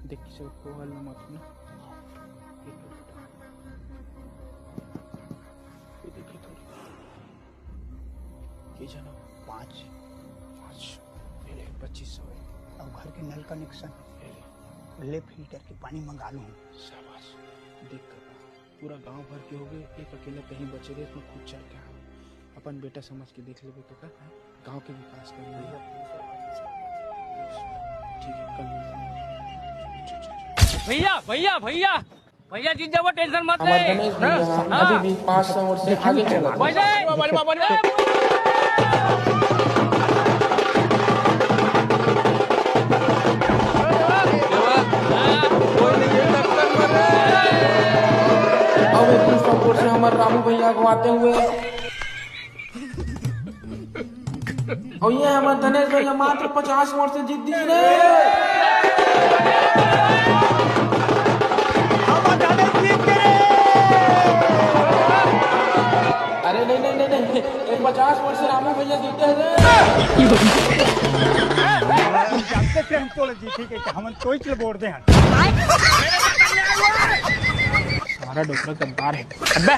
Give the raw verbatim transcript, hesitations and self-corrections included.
देख किसे को हल मत ना। ये देखिए थोड़ी। ये जाना पाँच, पाँच, ये ले पच्चीस सौ है। अब घर के नल कनेक्शन, ये ले। ले फिल्टर के पानी मंगा लूँ। शाबाश, देख कर पूरा गांव भर के हो गए, एक अकेले कहीं बचे रहे, इसमें खुद चल के आओ। अपन बेटा समझ के देख लेबे तो कर, हाँ? गांव के विकास कर लेबे। ठीक है, कल मिलते हैं। भैया, भैया, भैया, भैया जीत जाबो, टेंशन मत ले। हमारे गणेश भैया हाँ। अभी भी पाँच सौ वोट से आगे चल रहे हैं। बजे। अब एक सौ वोट से हमारे रामू भैया को आते हुए। और ये हमारे धनेश भैया मात्र पचास वोट से जीत दिए रे। हम धनेश जीत गए। अरे नहीं, नहीं, नहीं, नहीं, ये पचास वोट से रामू भैया जीते हैं रे। जानते थे हम तो जीते के, हम तो ही बोल दे हैं। हमारा डोकरा गद्दार है। अबे